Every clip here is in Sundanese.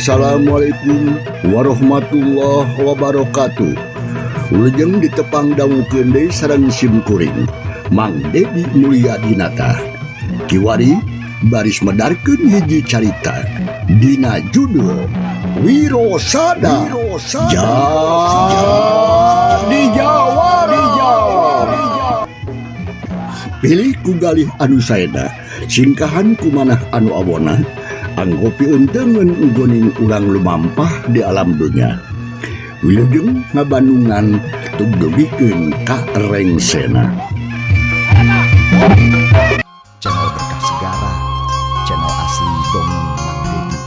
Assalamualaikum warahmatullahi wabarakatuh. Wilujeng ditepang dangukeun deui sareng sim kuring Mang Dedi Mulyadinata. Kiwari baris medarkeun hiji carita dina judul Wirosada. Jadi jawara. Pilih ku galih anu saena, singkahan ku manah anu awona, anggo piunteungeun nggoning urang lumampah di alam dunya. Wilujeng ngabandungan tugdugikeun ka rengsena. Channel Berkah Segara, channel asli Dongeng Mang Dedi.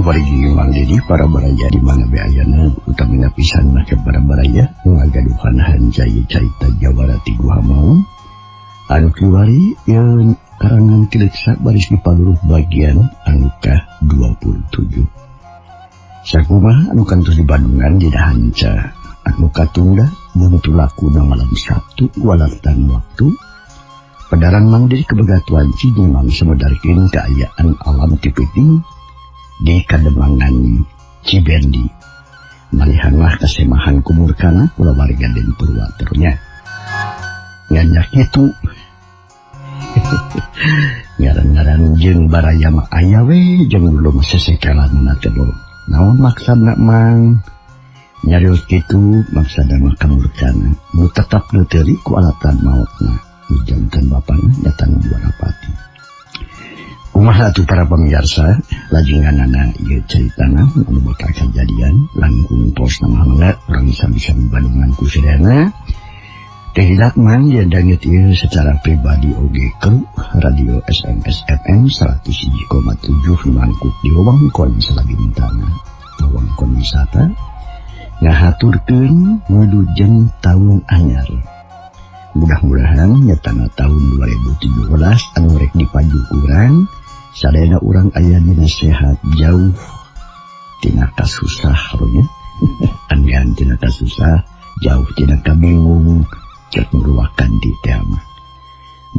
Wargi Mang Dedi para baraya di mana be ayana utamina pisan make para baraya nu ngagaduhan hanjaya carita Jawara ti Guha Maung anu kiwari yeun karangan Kileksa baris dipaluruh bagian anu ka-27. Sakumaha anu kantos di Bandungan dina hanca anu katunda buntu lakuna malam Sabtu walatan waktu pedaran Mang Dedi kebegatuan Cinyemang semedarkeun kaayaan alam ti peuting di Kademangan Cibendi. Malihanlah kasemahan kumurkana kulawarga Den Purwaternya. Nganyak kitu. Ngaran-ngaran jeung baraya mah aya we jeung belum sesekalan teh lo. Naon maksudna Mang? Nyarios kitu maksudna mah kamurkana. Nu tetap nu teuli ku alatan maotna. Jantan bapana datang Dwarapati. Kumaha atuh para pemirsa, lajinganana ieu caritana anu bakal kajadian langkung tos nama urang sami-sami Bandungan ku sadayana. Teh hilap Mang danget ieu secara pribadi oge kru radio SMS FM 101,7 mangkuk di wewengkon Salabintana, wewengkon wisata ngahaturkeun wilujeng taun anyar. Mudah-mudahan nyatana tahun 2017 anu rek dipaju kurang sadayana urang aya dina sehat jauh tina kasusah nya anggan tina kasusah jauh tina kabingung cek ngruwakan di teh mah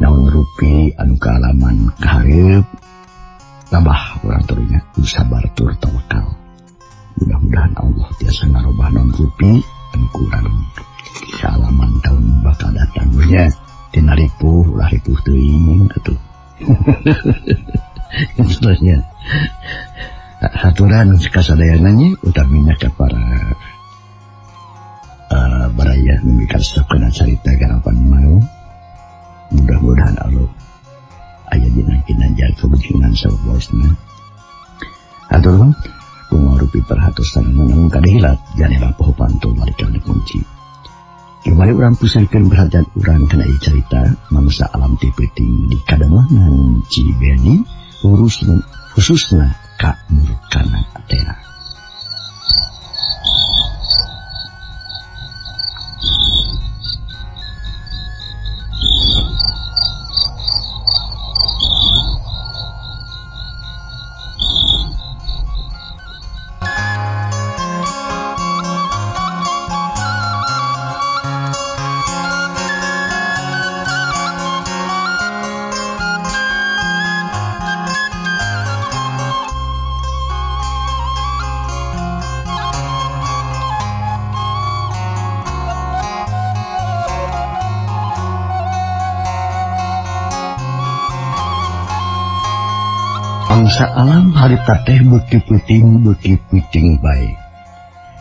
naon rupi anu kaalaman kahareup tambah urang terunya sabar tur tawakal. Mudah-mudahan Allah tiasa ngarobah naon rupi anu kurang kaalaman tahun bakal datang nya tina ripuh ulah ripuh teuing atuh. Seterusnya haturan kasadayana nya utamina ka para baraya nu karesep kana carita garapan mau. Mudah-mudahan Allah aya dina kinanjar kebujuran sabosna. Hatur nuhun kumaha rupi perhatosan namun kada hilap janela poho pantul balikan dikunci. Kembali urang pusatkeun perhatian urang kana ieu carita mangsa alam ti peuting di Kademangan Cibendi khususna ka Murkana teh. Mangsa alam harita teh beuki peuting bae.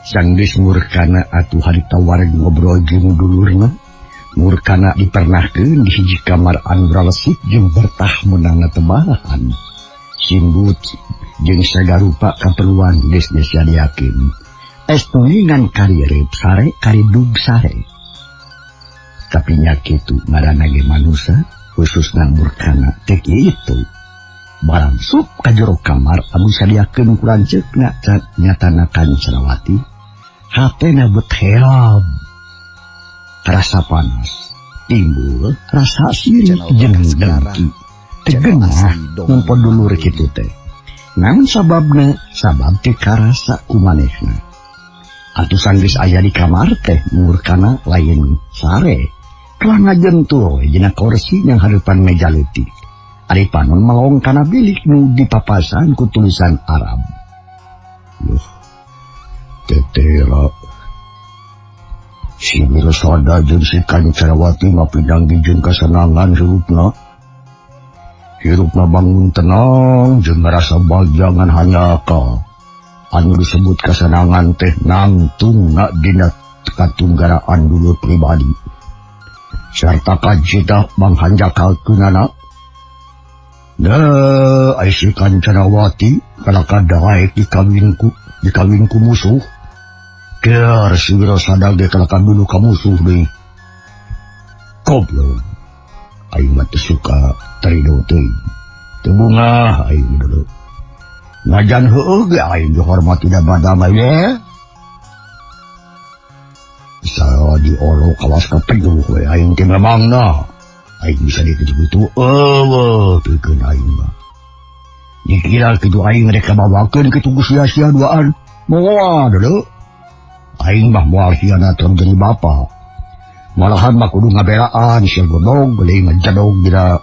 Sanggeus murkana atuh harita wareg ngobrol jeung dulurna. Murkana dipernahkeun di hiji kamar anu ralesik jeung bertah meunangna tebahan. Simbut jeung sagarupa kaperluan geus disadiakeun. Estu ngan karirep sare karidug sare. Tapi nya kitu ngaranna ge manusa khususna murkana teh kitu. Barang sup ka jero kamar anu sadiakeun ku lanceukna nyatana Kancanawati hatena bet heab rasa panas timbul rasa sirik jeung dengki teu geunah nempo dulur kitu teh. Naon sababna? Sabab teu karasa ku manehna. Atuh sanggeus aya di kamar teh murkana lain sare kalah ngajentul dina kursi yang hareupan meja leutik. Ari panon melong kana bilik nu dipapasan ku tulisan Arab. Loh, tetera si Wirasada jeung si Kancanawati ngapidang jeung kasenangan hirupna. Hirupna bangun tenang jeung ngarasa bagjangan hanyaka. Anu disebut kasenangan teh nangtungna dina katunggaraan dulur pribadi. Sarta kacita manghanjakalkeunana. Nah, ai si Kancanawati kalaka daek dikawinku musuh. Keur si Wirasada ge kalaka dulu ka musuh deui. Goblok. Aing mah teu suka terido teuing. Teu bungah aing dulu. Ngajan heueuh ge aing dihormati da badamai we. Bisa diolo kawas ka peduh we aing teh memangna. Aing bisa dikitu-kitu eueuh pikeun aing mah. Dikira kitu aing rek kabawakeun kitu ku sia-sia duaan. Moal deuleu. Aing mah moal hianat jadi bapa. Malahan mah kudu ngabelaan sia godog beuling ngajadog dina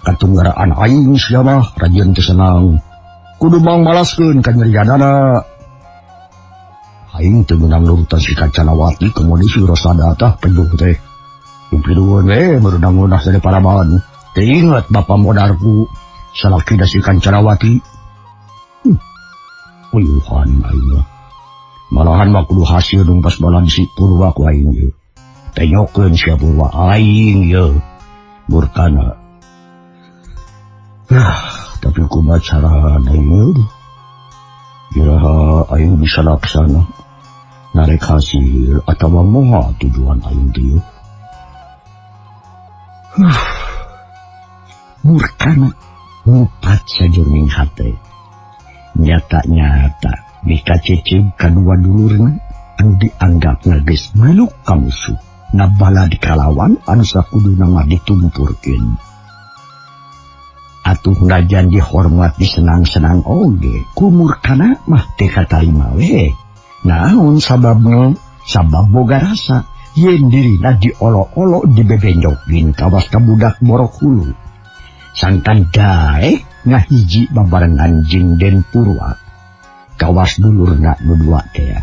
katunggaraan aing sia mah rajin teu senang. Kudu mang malaskeun ka nyerianana. Aing teu meunang nurutan si Kancanawati kemudian si Wirasada tah peduh teh. Piduan we meunang ngunah dari paraban. Teu inget bapa modarku salaki da si Kancanawati. Uyuhan aing mah. Malahan mah kudu hasil numpas balan si Purwa ku aing ieu. Tenyokeun sia Purwa aing ieu. Murkana. Tapi kumaha carana ieu? Iraha aing bisa laksana narek hasil atawa moha tujuan aing teh ieu. Murkana ngupat sajroning hate. Nyata-nyata dikaceceb kadua dulurna anu dianggapna geus meluk ka musuh ngabalad kalawan anu sakuduna mah ditumpurkeun. Atuh najan dihormat disenang-senang oge ku murkana mah teu katarima we. Naon sababna? Sabab boga rasa yen dirina diolo-olo dibebenjokin kawas ka budak borok hulu. Sangkan daek ngahiji babarengan jeung Den Purwa. Kawas dulurna nu dua teh.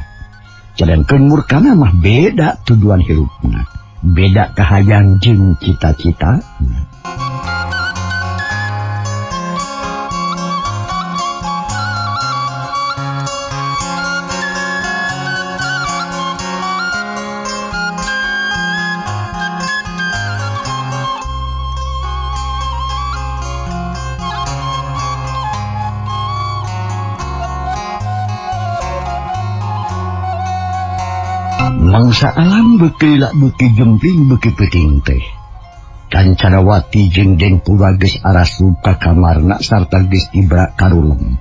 Sedangkeun murkana mah beda tujuan hirupna, beda kahayang jeung cita-cita. Mangsa alam beuki lak beuki jemping beuki peuting teh. Kancanawati jeung Den Purwa geus arasup ka kamarna sarta geus tibra karulem.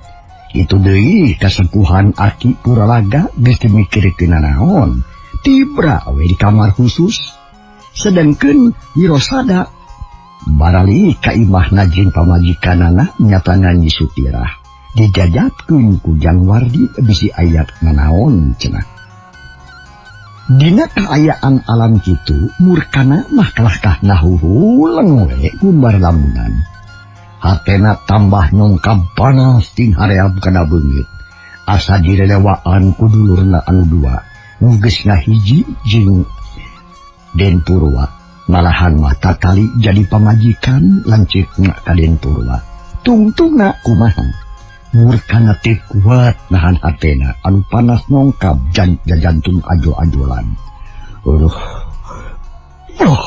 Itu deui kasepuhan aki Puralaga geus teu mikirkeun nanaon. Tibra we di kamar khusus. Sedangkeun Wirasada barali ka imahna jeung pamajikanana nyatana Nyi Sutirah. Dijajatkeun ku Jang Wardi bisi aya nanaon cenah. Dina kaayaan alam kitu murkana mah kalahkah nahuhuleng we gumbar lamunan. Hatena tambah nyongkab panas ting haream kana beungit. Asa direlewaan ku dulurna anu dua, nu geus ngahiji jeung Den Purwa. Malahan mah tatali jadi pamajikan lanceukna ka Den Purwa. Tungtungna kumaha? Murkana teh kuat nahan hatena anu panas nongkap jantung ajo-ajolan. Aduh. Oh.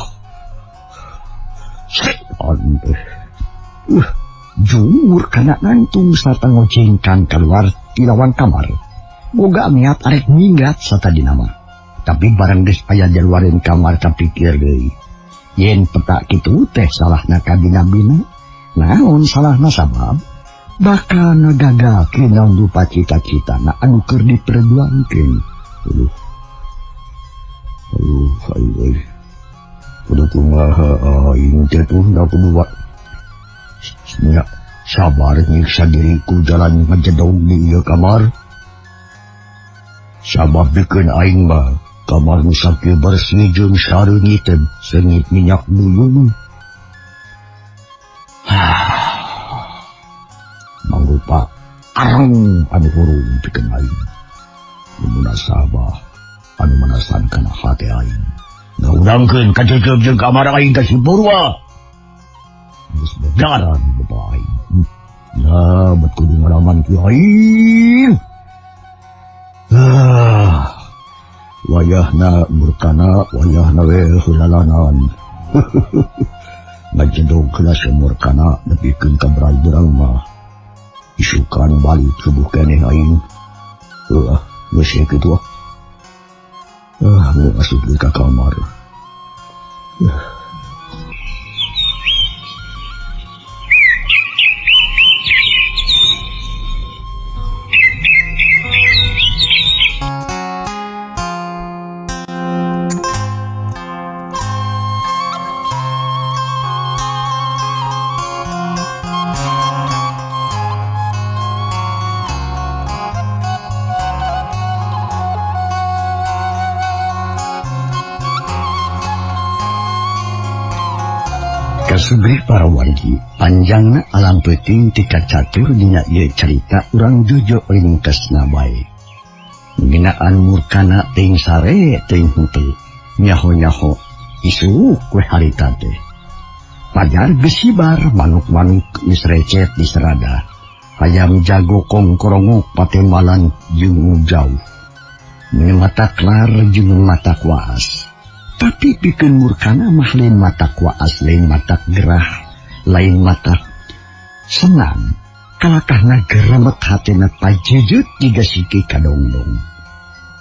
Setan teh. Jung murkana nangtung sarta ngojengkang keluar ti lawang kamar. Boga niat arek minggat satadina mah. Tapi barang geus aya di luareun kamar kapikir deui. Yen peta kitu teh salahna kabina-bina. Naon salahna sabab? Bakal ngagagalkeun naon rupa cita-citana anu keur diperjuangkeun. Aduh. Aduh, aing euy. Kudu kumaha aing teh tuh da kudu wa. Nya sabar nyiksa diriku jalan ngajedog di ieu kamar. Sabab bikeun aing mah kamar nu sakieu bersih jeung sareungiteun seungit minyak buyung. Mangrupa areng anu hurung pikeun aing. Nu munasabah anu manasan kana hate aing. Ngaudangkeun kajejeub jeung kamar aing ka si Purwa. Geus begaran bapa aing. Nah, bet kudu ngalaman ki aing. Ah, wayahna murkana, wayahna we heulalanan. Ngajedog heula si murkana nepikeun ka berai beurang mah. Isukan balik subuh keneh aing. Heuh, geus kitu ah. Ah, geus asup deui ka kamar. Kasubri para wargi, panjangna alam peuting tika catur dina ieu carita urang jojo ringkesna bae. Ngeunaan murkana teuing sare teuing henteu, nyaho-nyaho isuk we harita teh. Pajar geus hibar manuk-manuk geus recet di serada. Hayam jago kongkorongok patemalan jeung jauh. Mata klar jeung mata waas. Tapi pikeun murkana mah lain mata waas, lain mata gerah, lain mata senang. Kalakahna geremet hatena pajejeut jiga siki kadongdong.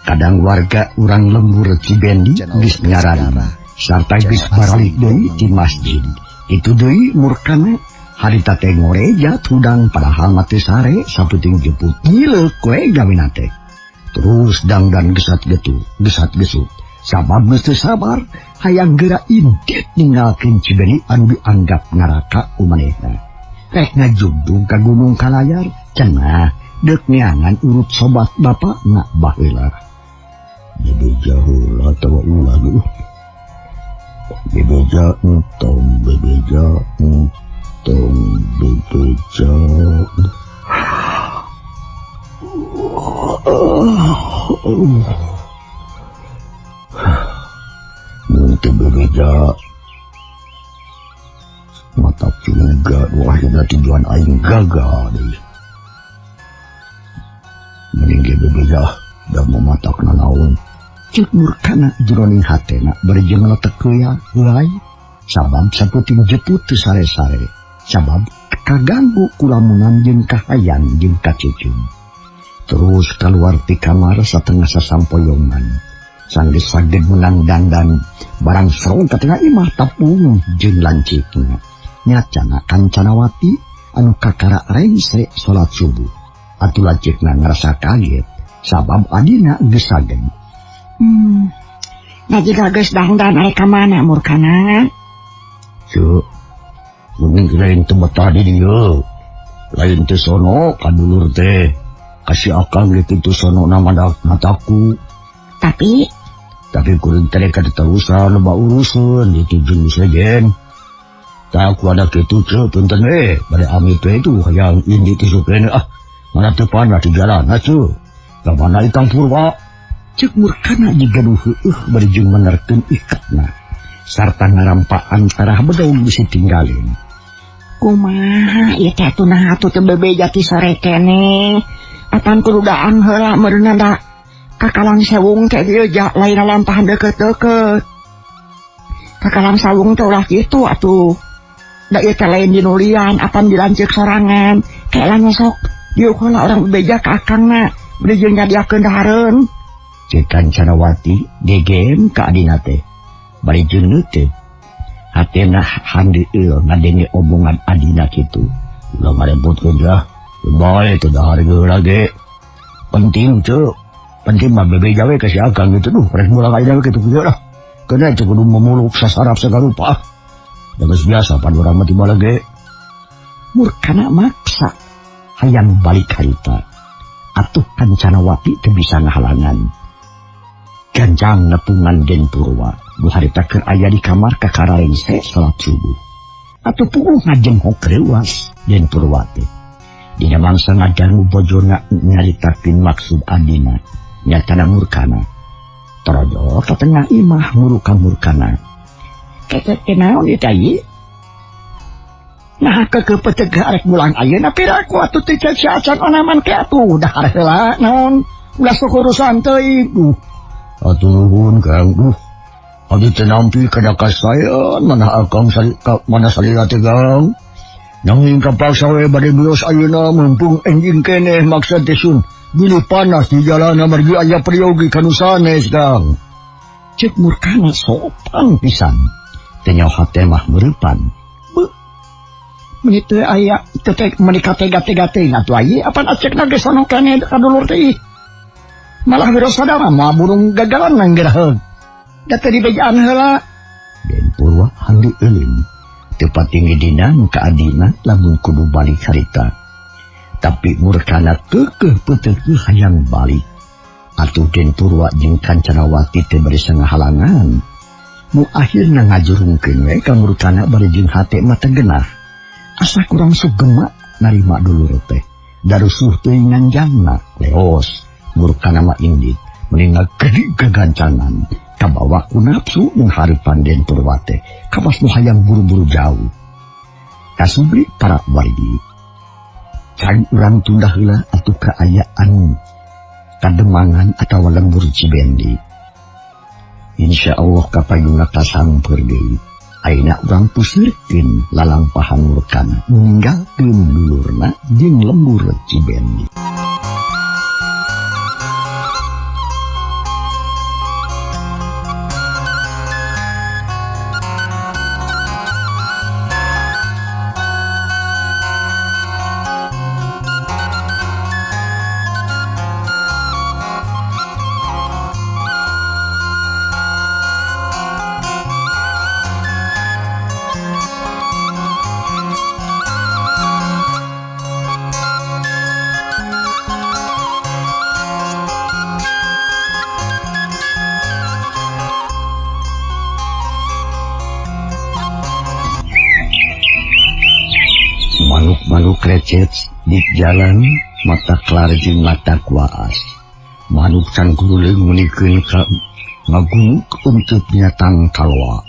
Kadang warga urang lembur Cibendi geus nyarari sarta geus baralik deui di masjid. Itu deui murkana harita teh ngorejat hudang padahal mah teu sare saputing jemput ngileuk we gawena teh. Terus dangdan gesat getu, gesat gesut. Sabab geus teu sabar, hayang geura intit ninggalkeun Cibendi anu dianggap neraka ku manehna. Rek ngajugdug ka Gunung Kalayar, cenah deuk neangan urut sobat bapakna baheula. Bebeja heula atawa ulah geuh. Bebeja entong, bebeja entong, bebeja. Mun teu bebeja mata curiga akhirna tujuan aing gagal deui. Mending ge bebeja da mamatak nanaon. Ceuk murkana jroning hatena bari jeung ngeletek heulai sabab saputing jeput teu sare-sare sabab kaganggu kulamunan jeung kahayang jeung kacucung. Terus kaluar ti kamar satengah sasampoyongan. Sanggeus saged meunang dandan barang serong ka tengah imah tapung jeung lancikna. Nyacana Kancanawati anu kakara rengse salat subuh. Atuh lancikna ngarasa kaget sabab adina geus saged. Nah jiga geus dangdan arek ka mana murkana? Ceu, mending lain teu betah di dieu. Lain teu sono ka dulur teh. Kasih akang ge kitu sono na mataku. Tapi kuring teh katerusan loba urusan itu jeung sejen. Tah aku ada kitu ceu punten we bade amit we itu hayang indi teh sukeun ah. Mana teu panah di jalan ceu. Ka mana Ikang Purwa? Ceuk murkana jiga nu heueuh bari jeung menerkeun ikatna. Sarta ngarampaan tarah bedog bisi tinggalin. Kumaha ieu teh atuh nah atuh teu bebeja ti sore keneh. Apan kudu daang heula meureunna da kakalang sewung teh dieu ja lain lampahan deukeut-deukeut. Kakalang sawung teh ulah kitu atuh. Da ieu teh lain dinulian apan dilanceuk sorangan. Kaela sok diuk heula urang bebeja ka akangna bari jeung nyadiakeun dahareun. Ceuk Kancanawati gegem ka adina teh. Bari jeung teh hatena handeueul ngadenge omongan adina kitu. Ulah ngarebutkeun lah. Bae teh dahar geura ge. Penting teu. Penting mah bebeja we ka si akang kitu duh rek mulang ayeuna we kitu kieu lah. Keuna teu kudu memuluk sasarap sagarupa. Da geus biasa pan urang mah timbal ge. Murkana maksa hayang balik harita. Atuh Kancanawati teu bisa ngahalangan. Gancang nepungan Den Purwa. Nu harita keur aya di kamar kakararengse salat subuh. Atuh puguh ngajengkok reuas Den Purwa teh. Dina mangsa ngadangu bojona nyaritakeun maksud adina nyatana murkana. Torojo ka tengah imah nguruka murkana. Ketek teh naon ieu teh ieu? Nah kekepeuteuh arek mulang ayeuna piraku atuh teu cacacan onaman ke atuh dahar heula naon ulah sok urusan teuing. Duh. Atuh nuhun Kang. Duh. Abdi teu nampi kana kasaean mana akang mana salila teh Kang. Nanging kapaksa we bade mios ayeuna mumpung enjing keneh maksad teh sun bilih panas di jalan margi aya peryogi kanu sanes Kang. Ceuk murkana sopan pisan. Teu nyaho hate mah meurepan. Beuh. Meuni teu aya teu teh meuni katega-tega teuing atuh aya apan acekna ge sono keneh ka dulur teh. Malah wirosada mah moal burung gagalan nanggeurheug. Da teu dibejaan heula. Den Purwa handeueun. Teu patinggi dinan ka adina lamun kudu balik harita. Tapi murkana keukeuh peuteukeuh hayang balik. Atuh Den Purwa jeung Kancanawati teh bari sangahalangan. Nu akhirna ngajurungkeun we ka murkana bari jeung hate mah teu genah. Asa kurang sugema narima dulur teh. Darusuh teuing nganjangna leos. Murkana mah indit meni ngagedi gagancangan. Kabawa ku nafsu jeung hareupan Den Purwa teh kawas nu hayang buru-buru jauh. Kasubri para wargi. Can urang tunda heula atuh kaayaan kademangan atawa lembur Cibendi. Insya Allah kapayunna kasamper deui. Ayeuna urang pusirkeun lalampahan murkana ninggalkeun dulurna jeung lembur Cibendi. Manuk-manuk recet di jalan mata kelar jeung mata kuaas. Manuk cangkuruleung meunikeun ka ngagunuk untuk binatang kaloa.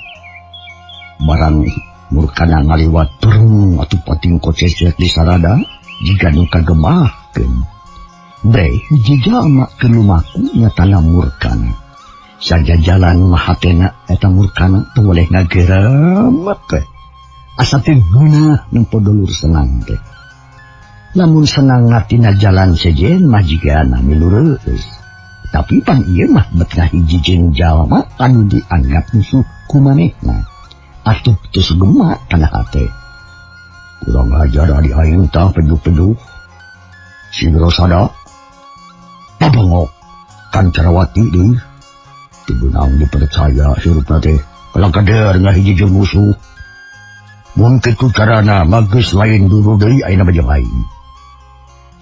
Barang murkana ngaliwat turung atuh pating kocecet di sarada jiga nu kagemahkeun. Bre hiji jalma keur lumaku nyatana murkana. Saja jalan mah hatena eta murkana teu boleh ngageremet teh. Asa teh geunah nempo dulur senang teh. Lamun senang ngatina jalan sejen mah jigana milu reueus. Tapi pan ieu mah bet ngahiji jeung jalma anu dianggap musuh ku manehna. Atuh teu sugema kana hate. Kurang ajar adi aing tah peduh-peduh. Si Rosada babengok Kancarawati deui. Teu beunang dipercaya hirupna teh. Kalah kader ngahiji jeung musuh. Mun kitu carana mah geus lain dulu deui ayeuna mah jeung aing.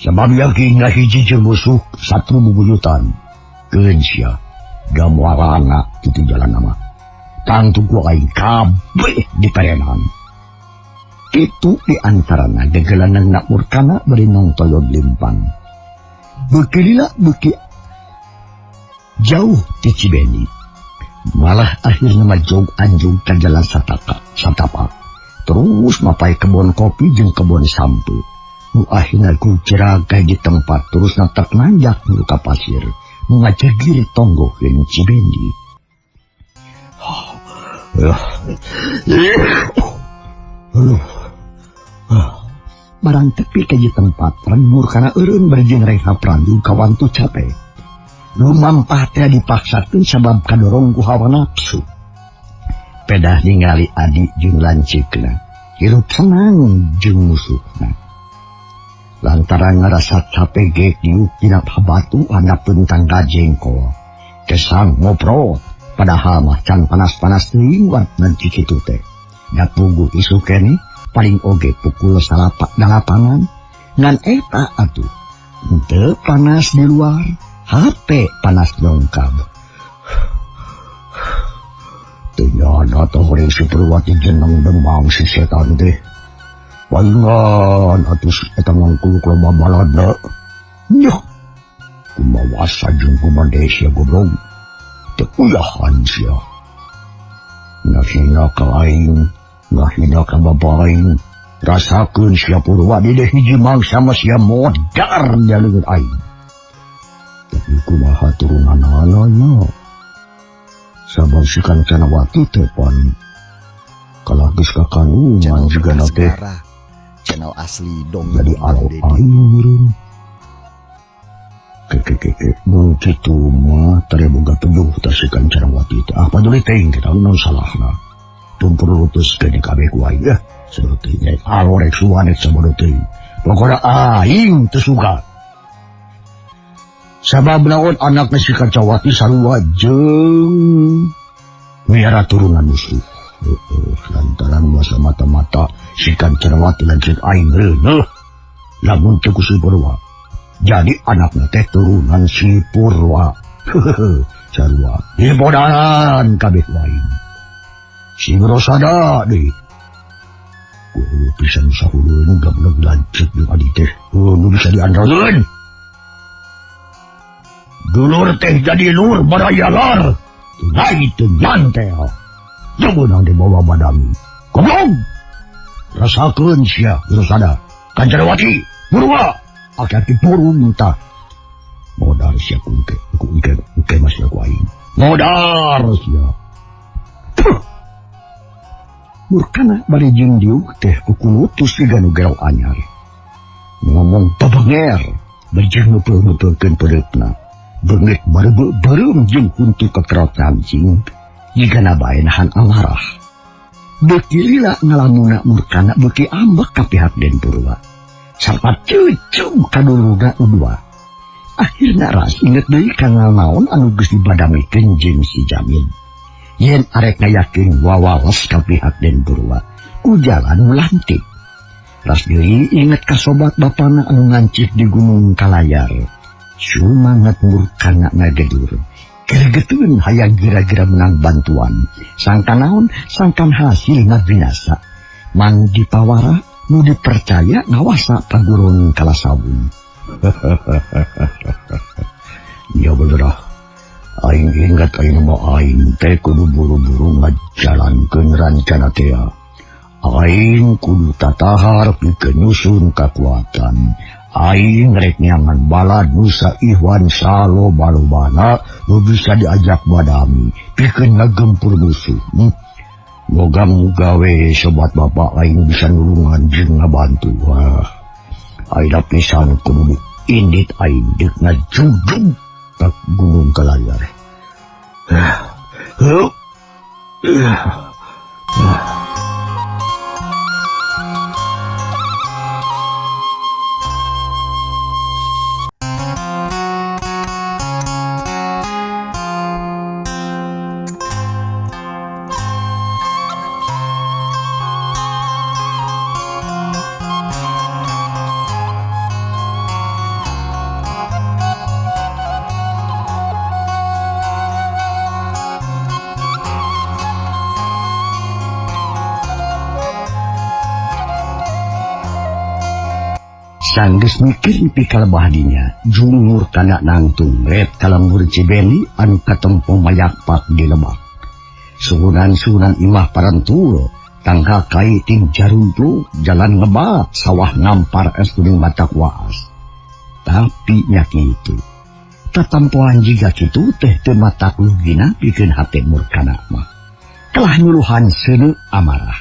Sabab yakin ngahiji jeung musuh satu bubuyutan. Keun sia da moal kitu jalan mah. Tangtu ku aing kabeh diperenan. Kitu di antarana gegelanang na murkana bari nongtoyod limpang. Beuki lila beuki jauh ti Cibeni. Malah akhirna mah jog anjung ka jalan satapak. Terus mapai kebon kopi jeung kebon sampe. Nu akhirna gujerag ka di tempat terus natak nanjak nu ka pasir. Nu ngajegir tonggoheun Cibendi. Barang tepi ka di tempat renmur kana eureun bari jeung rehna prandu kawantu capek. Lumampah teh dipaksakeun sabab kadorong ku hawa nafsu. Pedah ningali adi jeung lanceukna, hirup senang jeung musuhna. Lantaran ngarasa capek gek diuk dina batu handapeun tangga jengkol. Kesang ngobrol, padahal mah can panas-panas teuing warna kitu teh. Da puguh isuk keneh paling oge pukul 8 ngan eta atuh. Henteu panas di luar, hate panas dongkab. Ternyata teh si Purwati jeneng demang si setan teh. Palingan atuh eta ngangkuluk loba balada. Nyah. Kumawasa jeung kumande sia goblok. Teu uyahan sia. Ngahina ka aing, ngahina ka bapa aing. Rasakeun sia Purwati deh hiji mangsa mah sia modar jaleureun aing. Tapi kumaha turunanana nya. Sabab si Kancanawati teh pan kalah geus kakanuman juga na teh channel asli dong jadi alo aing meureun keke mun kitu mah tare boga peduh tah si Kancanawati teh ah paduli teuing kita naon salahna tumpur lutus ke kabeh ku aing ya sabodo teuing alo rek suan rek sabodo teuing pokona aing teu suka sabab naon anakna si Kancawati sarua jeung miara turunan musuh. Lantaran masa mata-mata si Kancawati lanceuk aing reuneuh lamun teu ku si Purwa. Jadi anakna teh turunan si Purwa. Sarua dibodaran kabeh aing. Si Rosada deui. Kudu pisan sahulun gablek lanceuk jeung adi teh. Nu bisa diandalkeun. Dulur teh jadi lur baraya lar. Tunai teu nyantel. Teu meunang dibawa badami. Goblok. Rasakeun sia Rosada. Kancarawati, Purwa. Aki-aki turun tah. Modar sia ku engke, ku engke, engke masih ku aing. Modar sia. Murkana bari jeung diuk teh kukulutus siga nu gero anyar. Ngomong babanger, bari jeung ngeupeul-ngeupeulkeun peureupna. Beungeut bareubeureum jeung huntu kakerot anjing, jigana bae nahan amarah. Beuki lila ngalamuna Murkana beuki ambek ka pihak Den Purwa. Sarta cucung kadulurna nu dua. Akhirna ras inget deui ka naon anu geus dibadamikeun jeung si Jamin. Yen arek ngayakin wawales ka pihak Den Purwa, ku jalan nu lantip. Ras deui inget ka sobat bapana anu ngancik di Gunung Kalayar. Sumangat Murkana ngagedur. Gregeteun hayang gira-gira menang bantuan. Sangkan naon, sangkan hasilna binasa. Mang dipawara, nu dipercaya ngawasa pagurun kalasawun. Ya bener ah. Aing ingat aing mah aing teh kudu buru-buru ngajalankeun rancana teh. Aing kudu tatahar pikeun nyusun kakuatan. Aing rek nyangan balad Nusa Ikhwan saloba-lobana nu bisa diajak badami pikeun ngagempur musuh. Moga-moga we sobat bapak aing bisa nulungan jeung ngabantu. Wah, aing pisan kudu indit aing deuk ngajujug ka Gunung Kalayar. Sanggeus mikir nepi ka lebah dinya, jungur kana nangtung ret ka lembur Cibeni anu katempo mayakpak di lebak. Suhunan-suhunan imah parentul, Tangka kai ting jaruntu jalan ngebat sawah ngampar es kuning mata kuas. Tapi nya kitu. Tatampoan jiga kitu teh teu matak lugina pikeun hate Murkana mah. Kalah nyuluhan seuneu amarah.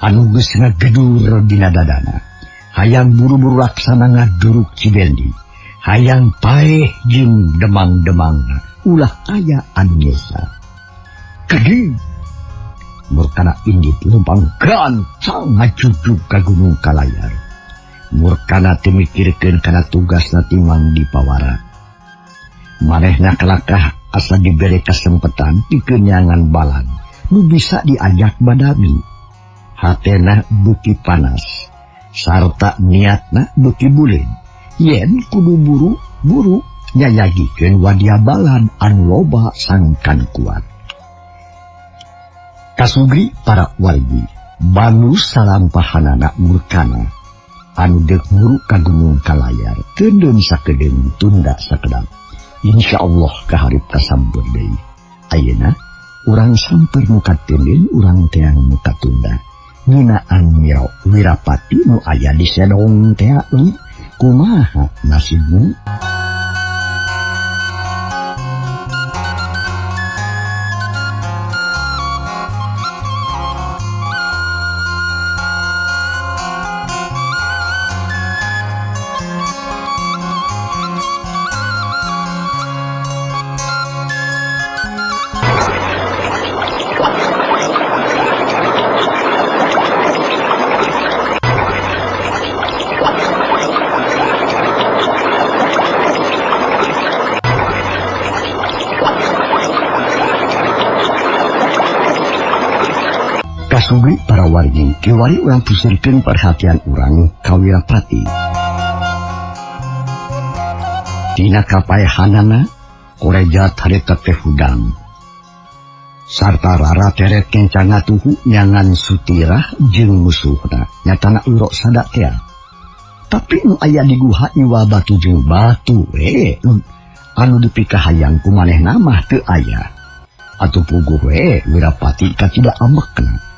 Anu geus ngagedur dina dadana. Hayang buru-buru laksana ngaduruk Cibendi. Hayang paeh jeung demang-demangna ulah aya anu nyesa. Kegi Murkana indit lempang gancang ngajujug ka Gunung Kalayar. Murkana teu mikirkeun kana tugasna timang di pawara. Manehna kalakah asa dibere kasempetan pikeun nyangan balan nu bisa diajak badami. Hatena beuki panas sarta niatna beuki buleud. Yen kudu buru-buru nyayagikeun wadia balan anu loba sangkan kuat. Kasugri para wargi banu salampahanana Murkana anu deuk muru ka Gunung Kalayar keundeun sakedeung tunda sakedap. Insyaallah kaharip kasampeur deui. Ayeuna urang samper nu kateuleun urang teang nu katunda. Nginaan Wirapati nu aya di sedong tea kumaha nasibmu? Kasugri para wargi, kiwari urang pusirkeun perhatian urang ka Wirapati. Dina kapaehanana koreja harita teh hudang. Sarta rara teret kenca ngatuhu nyangan sutirah jeung musuhna nyatana urok sada tea. Tapi nu aya di guha iwa batu jeung batu we anu dipikahayang ku manehna mah teu aya. Atuh puguh we Wirapati kacida amekna.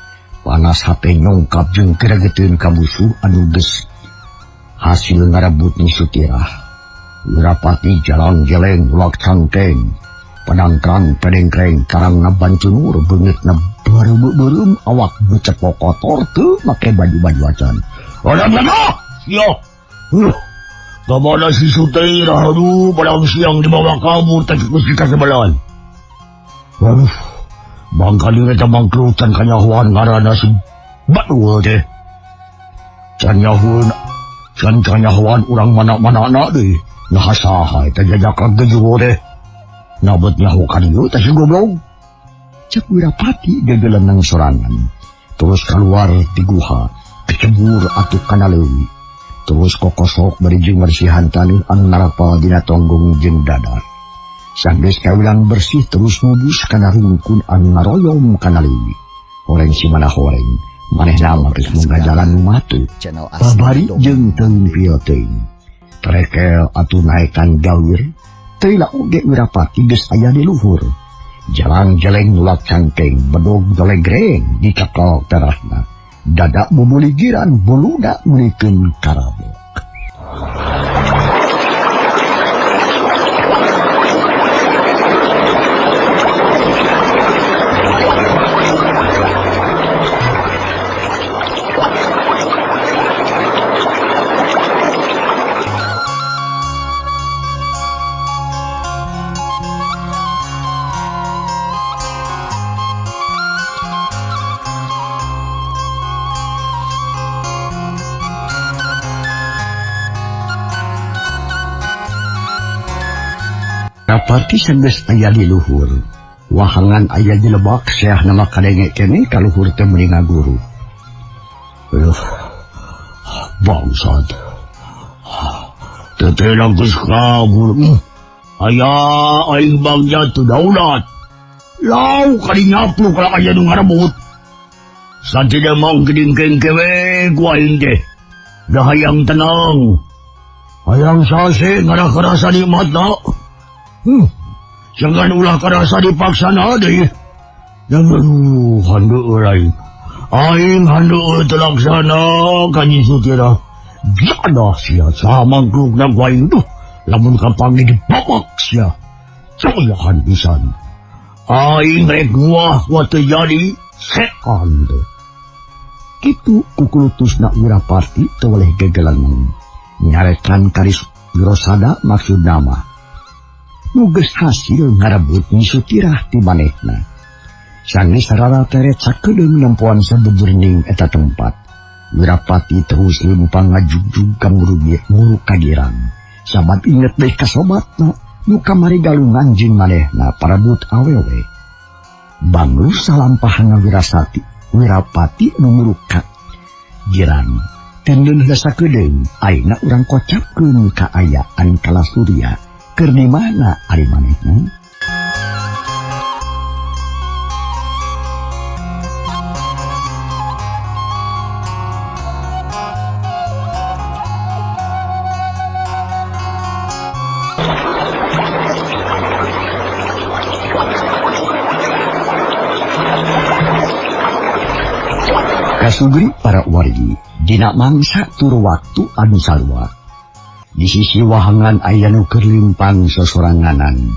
Panas hate nyongkap jeung geregeteun ka musuh anu geus hasil ngarebut ni sutirah. Wirapati jalan jeleng ulak cangkeng, padangkrang pedengkreng karang ngabancunur beungeutna bareumeum awak becepok kotor teu make baju-baju acan. Ada-ada sia. Kamana si sutirah aduh padang siang dibawa kabur teh ku si kasebelan. Aduh. Bangkali eta mangkrutan kanyahoan ngaranna si Badul teh. Can nyahoan, can kanyahoan urang mana-mana deui. Nah saha eta jajakan gejuwo teh. Nabet nyaho ka dieu teh si goblok. Cek Wirapati gegelenang sorangan. Terus keluar ti guha, kecebur atuh kana leuwi. Terus kokosok bari jeung bersihan taneuh anu narapal dina tonggong jeung dadar. Sanggeus kawilang bersih terus ngubus kana rungkun anu ngaroyom kana leuwi. Horeng si mana horeng, manehna mah geus munggah jalan nu matu. Babari jeung teuing teuing. Trekel atuh naekan gawir, teu oge Wirapati geus aya di luhur. Jalan jeleng nulak cangkeng, bedog dolegreng dicekal terahna. Dada bumuligiran buluda meulikeun karabok. Rapati sanggeus aya di luhur. Wahangan aya di lebak seah nama kadenge kene ka luhur teh meuni ngaguru. Aduh, bangsat. Teu geus kabur. Aya aing bangja teu daulat. Lau kali nyaplu kalau aya nu ngarebut. Satida mong geuning kengke we ku aing teh. Da hayang tenang. Hayang sase ngarah karasa nikmatna. Jangan ulah karasa dipaksana deui. Aduh, handeueul aing. Aing handeueut teu laksana ka Nyi Sutirah. Jadah sia samangklukna ku aing duh lamun kapanggih dibabak sia. Coyahan pisan. Aing rek nguah kuat teu jadi setan teh. Kitu kukulutusna Wirapati teu weleh gegeleneng. Nyarekan karis Wirosada maksudna mah. Nu geus hasil ngarebut Nyi Sutirah ti manehna. Sanggeus sarara teret sakedeung nempoan sabeberning eta tempat. Wirapati terus lempang ngajugjug ka muruk ka girang. Sabab inget deui ka sobatna nu kamari galungan jeung manehna parebut awewe. Banglu salampahna Wirasati, Wirapati nu muruk ka girang. Teu heula sakedeung ayeuna urang kocapkeun kaayaan Kala Surya. Keur di mana ari manehna? Kasugri para wargi dina mangsa tur waktu anu sarua. Di sisi wahangan aya nu keur limpang sosoranganan.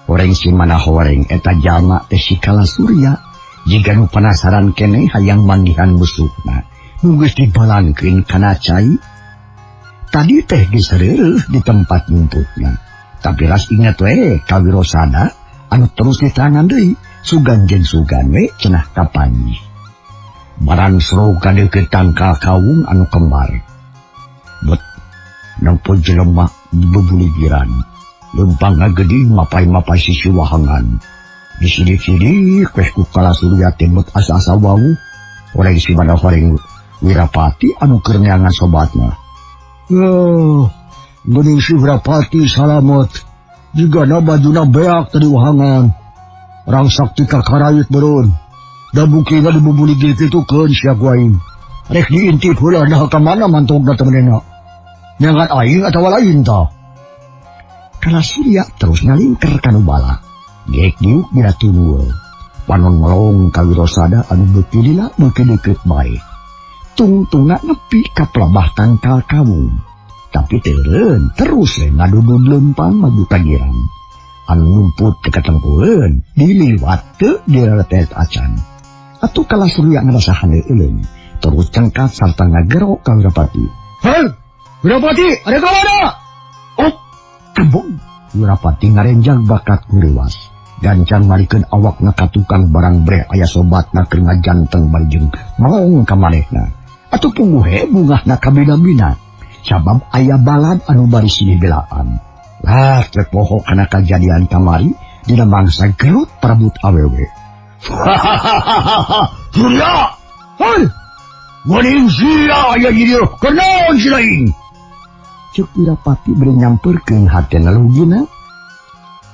Horeng si mana horeng eta jalma teh si Kala Surya jiga nu penasaran keneh hayang manggihan musuhna. Nu geus dibalangkeun kana cai. Tadi teh geus reureuh di tempat nyumputna. Tapi ras inget we ka Wirosada anu terus diterangan deui sugan jeung sugan we cenah kapanggih. Barang seru ka deukeut tangkal kawung anu kembar. Bet nempo jelema bebuligiran. Lempang ngageding mapai-mapai sisi wahangan. Disidik-sidik weh ku Kala Surya teh bet asa-asa wawuh. Horeng si mana horeng Wirapati anu keur neangan sobatna. Oh, geuning si Wirapati salamet. Jigana bajuna beak tadi wahangan. Rangsak ti kakarayut beureun. Da bukina dibubuligir kitu keun sia ku aing. Rek diintip heula nah ka mana mantogna teh manehna. Nyangan aing atawa lain tah. Kala Surya terus ngalingker kanu bala. Geek diuk dina tunul. Panon melong ka Wirosada anu beuki lila beuki deukeut bae. Tungtungna nepi ka pelabah tangkal kawung. Tapi teureun terus we ngadudud leumpang maju ka girang. Anu nyumput teu katempueun diliwat teu direletet acan. Atuh Kala Surya ngarasa hade euleung, terus cengkat sarta ngagero ka Wirapati. Hei, Wirapati, ada ka mana? Oh, kebong. Wirapati ngarenjang bakat nguriwas. Gancang marikeun awakna ka tukang barang breh aya sobatna keur ngajanteng bari jeung melong ka manehna. Atuh pungguhe bungahna kabina-bina. Sabab aya balad anu bari silih belaan. Lah teu poho kana kajadian kamari dina mangsa gelut parebut awewe. Surya! Hei! Geuning sia aya di dieu, kunaon si lain? Ceuk Wirapati bari nyamperkeun hatena lugina.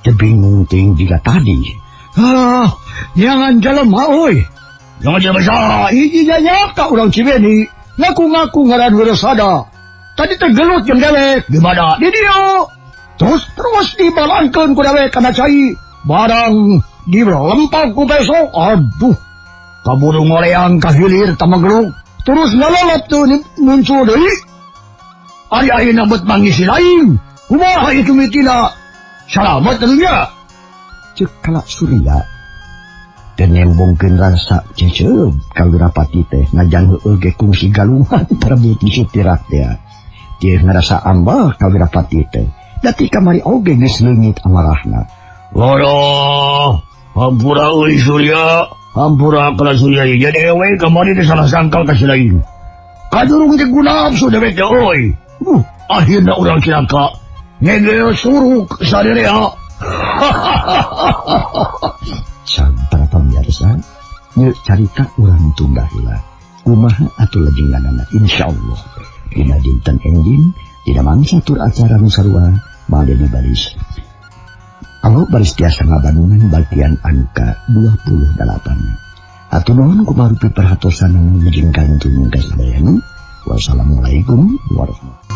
Teu bingung teuing jiga tadi. Ah, nyangan jelema euy. Nyangan jelema saha? Hiji nya ka urang Cibeni. Ngaku-ngaku ngaran Wirasada. Tadi teh gelut jeung dewek. Di mana? Di dieu. Terus terus dibalangkeun ku dewek kana cai. Barang dilempang ku besok. Aduh. Kaburu ngoleang ka hilir tamagelung. Terus ngalolop tuh muncul deui. Ari ayeuna bet manggih si lain. Kumaha itu mitina? Salamet tentunya. Ceuk Kala Surya. Teu nembongkeun rasa cecep ka Wirapati teh najan heueuh ge kungsi galungan parebut Nyi Sutirah teh. Teu ngarasa ambah ka Wirapati teh. Dati kamari oge geus leungit amarahna. Waduh, hampura euy Surya, hampura Kala Surya ieu dewe kamari teh salah sangkal ka si lain. Kadurung teh guna nafsu dewek teh euy. Akhirna urang cilaka. Ngegel suruk sarerea. Sang para pamirsa, nya carita urang tunda heula. Kumaha atuh lajengannana insyaallah. Dina dinten enjing, dina mangsa tur acara nu sarua bade baris. Alo baris tiasa ngabandungan bagian angka 28. Atuh nuhun kumarupi perhatosan anu ngijingkan tumungkas sadayana. Wassalamualaikum warahmatullahi.